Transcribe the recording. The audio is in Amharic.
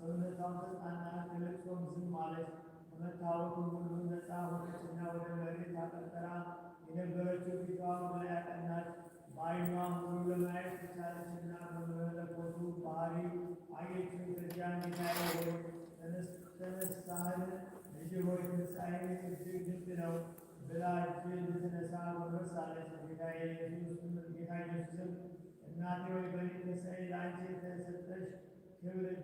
ሰውነቷም ተጽናና፣ ከልቅሶም ዝም አለች። ከመታወክም ሁሉ ነፃ ሆነችና ወደ መሬት አቀርቅራ የነበረችው ፊቷ ወደ ላይ አቀናች። በዓይኗም ሁሉ ለማየት ተቻለችና በመለኮቱ ባህሪ አየችው። ከዚያም ጌታዬ ሆይ ተነሳህን? ልጄ ሆይ ትንሣኤህ እጅግ ድንቅ ነው ብላ እጅ ልትነሳ ጎንበስ አለች። ጌታ ኢየሱስም እናቴ ሆይ በእኔ ትንሣኤ ለአንቺ የተሰጠሽ ክብር እጅግ